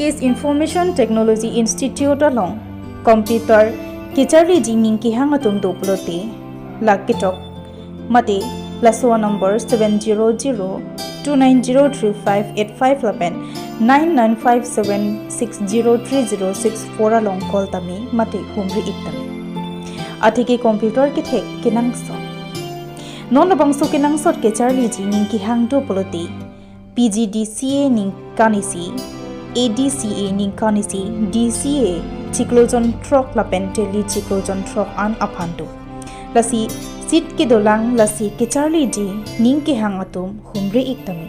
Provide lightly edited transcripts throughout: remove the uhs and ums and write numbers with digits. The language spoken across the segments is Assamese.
East Information Technology Institute along computer kicharli ji ning ki hang atum do plote lakitok mate laswa number 7002903585 lapen 9957603064 along call tami mate humri iktami athiki computer ki thek kinang so non bangso kinang sot ke charli ji ning ki hang do plote PGDCA ning kanisi ADCA ning kanisi DCA chiklojon truck lapen teli chiklojon truck an aphandu lasi sit ke dolang lasi ke charli ji ning ke hang atum humri iktami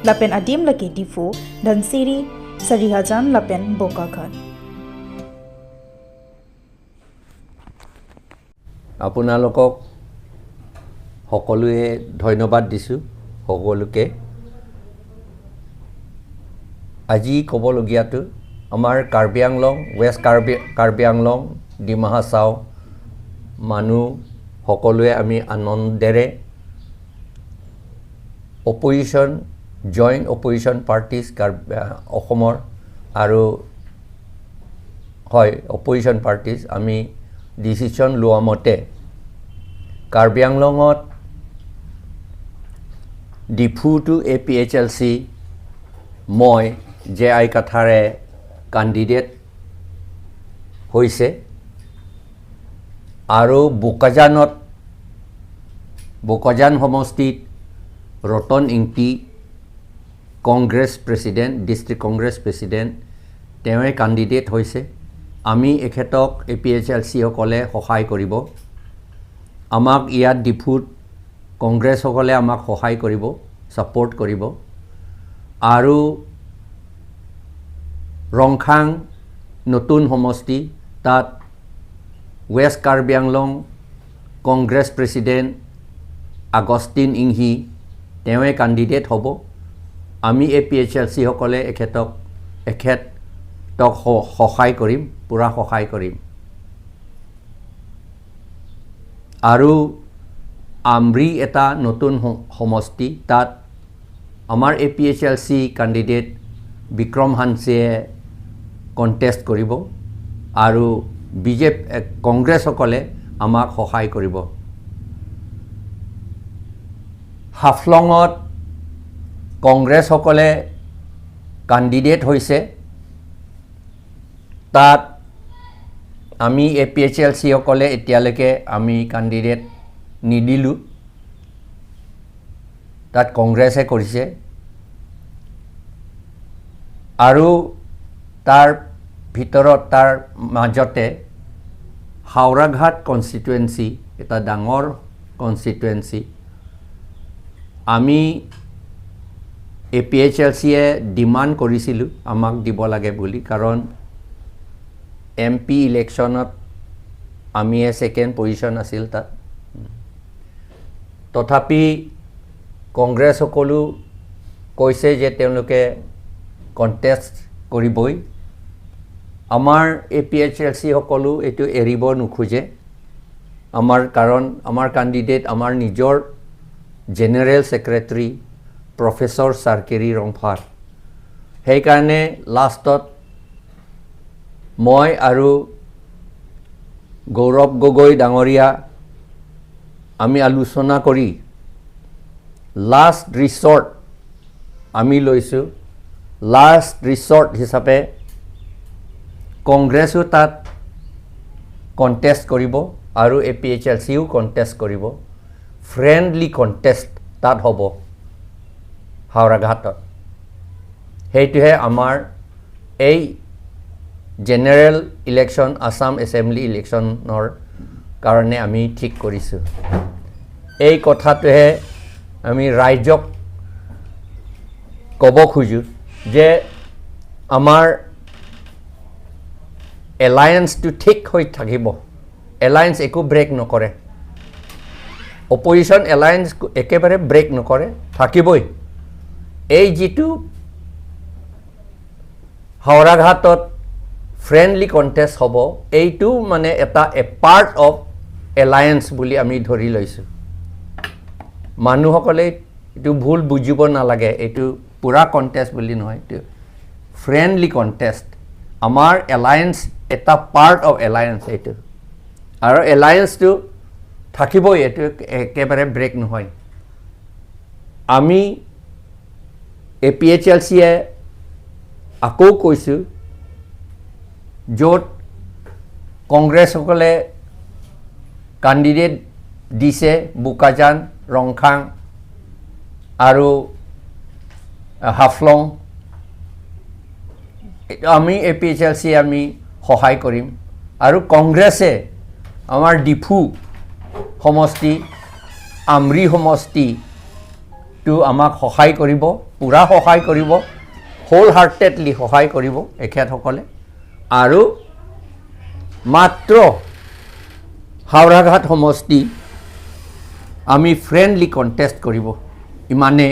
lapen adim lake Diphu Dhansiri Sarihajan lapen Bokakhat. আপোনালোকক সকলোৱে ধন্যবাদ দিছোঁ। সকলোকে আজি ক'বলগীয়াটো আমাৰ কাৰ্বি আংলং, ৱেষ্ট কাৰ্বি আংলং, ডিমা হাছাও মানুহ সকলোৱে আমি আনন্দেৰে অপজিশ্যন, জইণ্ট অপজিশ্যন পাৰ্টিজ অসমৰ আৰু হয় অপজিশ্যন পাৰ্টিজ আমি ডিচিশ্যন লোৱা মতে কাৰ্বি আংলঙত Diphu to A P H L C মই জে আই কাথাৰে কেণ্ডিডেট হৈছে আৰু বোকাজান সমষ্টিত Ratan Ingti Congress president, district Congress president তেওঁৱে কেণ্ডিডেট হৈছে। আমি এখেতক এ পি এইচ এল চিসকলে সহায় কৰিব। আমাক ইয়াত ডিফুত কংগ্ৰেছসকলে আমাক সহায় কৰিব, ছাপৰ্ট কৰিব। আৰু ৰংখাং নতুন সমষ্টি, তাত west Karbi Anglong Congress president Augustine Inghi তেওঁৱে কেণ্ডিডেট হ'ব। আমি এ পি এইচ এল চিসকলে এখেতক সহায় কৰিম, পূৰা সহায় কৰিম। আৰু আমৰি এটা নতুন সমষ্টি, তাত আমাৰ A P H L C candidate Bikram হানছেয়ে contest কৰিব আৰু বিজেপি কংগ্ৰেছসকলে আমাক সহায় কৰিব। হাফলঙত কংগ্ৰেছসকলে কেণ্ডিডেট হৈছে, তাত আমি এ পি এইচ এল চিসকলে এতিয়ালৈকে আমি কেণ্ডিডেট নিদিলোঁ, তাত কংগ্ৰেছে কৰিছে। আৰু তাৰ ভিতৰত তাৰ মাজতে হাওৰাঘাট কনষ্টিটুৱেঞ্চি এটা ডাঙৰ কনষ্টিটুৱেঞ্চি, আমি এ পি এইচ এল চিয়ে ডিমাণ্ড কৰিছিলোঁ আমাক দিব লাগে বুলি, কাৰণ এম পি ইলেকশ্যনত আমিয়ে ছেকেণ্ড পজিশ্যন আছিল তাত। তথাপি কংগ্ৰেছসকলো কৈছে যে তেওঁলোকে কণ্টেষ্ট কৰিবই। আমাৰ এ পি এইচ এল চিসকলো এইটো এৰিব নোখোজে আমাৰ, কাৰণ আমাৰ কেণ্ডিডেট আমাৰ নিজৰ জেনেৰেল ছেক্ৰেটাৰী প্ৰফেচৰ চাৰ্কেৰী ৰংফাৰ। সেইকাৰণে লাষ্টত মই আৰু গৌৰৱ গগৈ ডাঙৰীয়া আমি আলোচনা কৰি লাষ্ট ৰিচৰ্ট আমি লৈছোঁ। লাষ্ট ৰিচৰ্ট হিচাপে কংগ্ৰেছো তাত কণ্টেষ্ট কৰিব আৰু এ পি এইচ এল চিও কণ্টেষ্ট কৰিব। ফ্ৰেণ্ডলি কণ্টেষ্ট তাত হ'ব হাওৰাঘাটত। সেইটোহে আমাৰ এই জেনেৰেল ইলেকশ্যন, আছাম এছেম্বলি ইলেকশ্যনৰ কাৰণে আমি ঠিক কৰিছোঁ। এই কথাটোহে আমি ৰাইজক ক'ব খোজোঁ যে আমাৰ এলায়েন্সটো ঠিক হৈ থাকিব, এলায়েন্স একো ব্ৰেক নকৰে, অপজিশ্যন এলায়েন্স একেবাৰে ব্ৰেক নকৰে, থাকিবই। এই যিটো হাওৰাঘাটত ফ্ৰেণ্ডলি কণ্টেষ্ট হ'ব, এইটো মানে এটা এ পাৰ্ট অফ এলায়েন্স বুলি আমি ধৰি লৈছোঁ। মানুহসকলে এইটো ভুল বুজিব নালাগে, এইটো পূৰা কণ্টেষ্ট বুলি নহয়, এইটো ফ্ৰেণ্ডলি কণ্টেষ্ট। আমাৰ এলায়েন্স এটা পাৰ্ট অফ এলায়েন্স এইটো, আৰু এলায়েন্সটো থাকিবই, এইটো একেবাৰে ব্ৰেক নহয়। আমি এ পি এইচ এল চিয়ে আকৌ কৈছোঁ, য'ত কংগ্ৰেছসকলে কাণ্ডিডেট দিছে বোকাজান, ৰংখাং আৰু হাফলং, এইটো আমি A P H L C আমি সহায় কৰিম। আৰু কংগ্ৰেছে আমাৰ ডিফু সমষ্টি, আমৰি সমষ্টিটো আমাক সহায় কৰিব, পূৰা সহায় কৰিব, হোল হাৰ্টেডলি সহায় কৰিব এখেতসকলে। আৰু মাত্ৰ হাওৰাঘাট সমষ্টি আমি ফ্ৰেণ্ডলি কণ্টেষ্ট কৰিব। ইমানে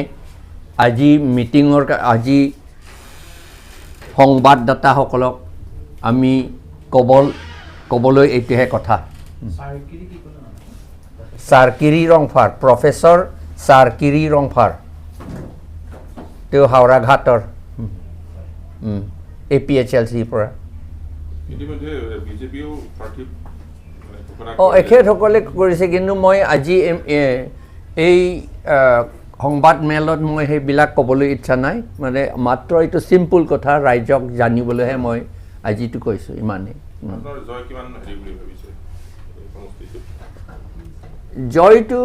আজি মিটিঙৰ আজি সংবাদদাতাসকলক আমি ক'বলৈ এইটোহে কথা। চাৰকিৰি ৰংফাৰ, প্ৰফেচৰ চাৰকিৰি ৰংফাৰ, তেওঁ হাওৰাঘাটৰ এ পি এইচ এল চিৰ পৰা। ইতিমধ্যে বিজেপিও প্ৰাৰ্থী মানে ঘোষণা অঁ কৰিলে। এখেতসকলে কৰিছে, কিন্তু মই আজি এই সংবাদ মেলত মই সেইবিলাক ক'বলৈ ইচ্ছা নাই। মানে মাত্ৰ এইটো চিম্পুল কথা ৰাইজক জানিবলৈহে মই আজিটো কৈছোঁ, ইমানেই। আপোনাৰ জয় কিমান হেৰি বুলি ভাবিছে এই সমষ্টিটোত? জয়টো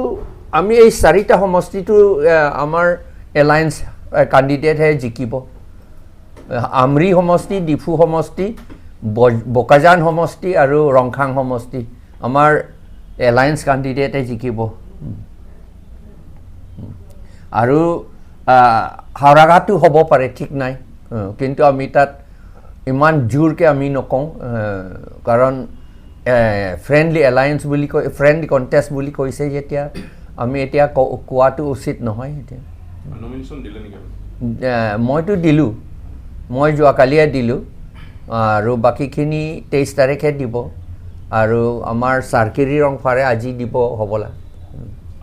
আমি এই চাৰিটা সমষ্টিটো আমাৰ এলায়েন্স কাণ্ডিডেটহে জিকিব। আমৰি সমষ্টি, ডিফু সমষ্টি, বোকাজান সমষ্টি আৰু ৰংখাং সমষ্টি আমাৰ এলায়েন্স কাণ্ডিডেটে জিকিব। আৰু হাওৰাঘাটো হ'ব পাৰে, ঠিক নাই। কিন্তু আমি তাত ইমান জোৰকৈ আমি নকওঁ, কাৰণ ফ্ৰেণ্ডলি এলায়েন্স বুলি কৈ, ফ্ৰেণ্ডলি কণ্টেষ্ট বুলি কৈছে যেতিয়া আমি এতিয়া কোৱাটো উচিত নহয় এতিয়া। নমিনেশ্যন দিলে নেকি আপুনি? মইতো দিলোঁ, মই যোৱাকালিয়ে দিলোঁ, আৰু বাকীখিনি 23 তাৰিখে দিব, আৰু আমাৰ চাৰকিৰি ৰংফাৰে আজি দিব হ'বলা।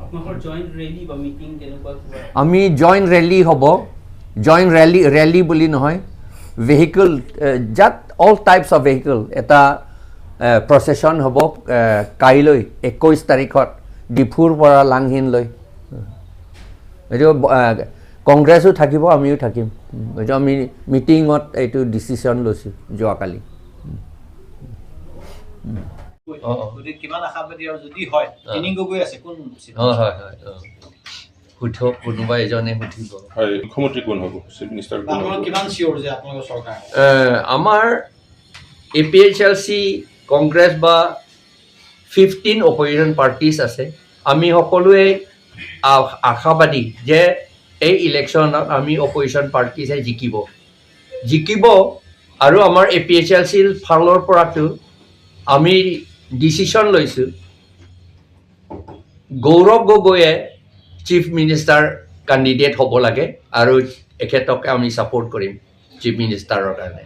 আপোনালোকৰ জইণ্ট ৰেলী বা মিটিং তেনেকুৱা কিবা? আমি জইণ্ট ৰেলী হ'ব, জইণ্ট ৰেলী, ৰেলী বুলি নহয়, ভেহিকল যাত অল টাইপছ অফ ভেহিকল এটা প্ৰচেছন হ'ব কাইলৈ 21 তাৰিখত ডিফুৰ পৰা লাংহিনলৈ। এইটো কংগ্ৰেছো থাকিব, আমিও থাকিম। এইটো আমি মিটিঙত এইটো ডিচিশ্যন লৈছোঁ যোৱাকালি। গতিকে কিমান আশাবাদী আৰু যদি হয় তিনি গগৈ আছে কোন চিট? হয় হয় হয়, সুধক, কোনোবা এজনে সুধিব। হয়, মুখ্যমন্ত্ৰী কোন হ'ব, চিফ মিনিষ্টাৰ বা কোন আপোনালোক হ'ব? কিমান চিয়'ৰ যে আপোনালোকৰ চৰকাৰ হ'ব? আমাৰ A P H L C, Congress বা 15 অপজিশ্যন পাৰ্টিজ আছে, আমি সকলোৱে আশাবাদী যে এই ইলেকশ্যনত আমি অপজিশ্যন পাৰ্টিজে জিকিব জিকিব। আৰু আমাৰ এ পি এইচ এল চিৰ ফালৰ পৰাতো আমি ডিচিশ্যন লৈছোঁ, গৌৰৱ গগৈয়ে চিফ মিনিষ্টাৰ কেণ্ডিডেট হ'ব লাগে আৰু এখেতকে আমি ছাপোৰ্ট কৰিম চিফ মিনিষ্টাৰৰ কাৰণে।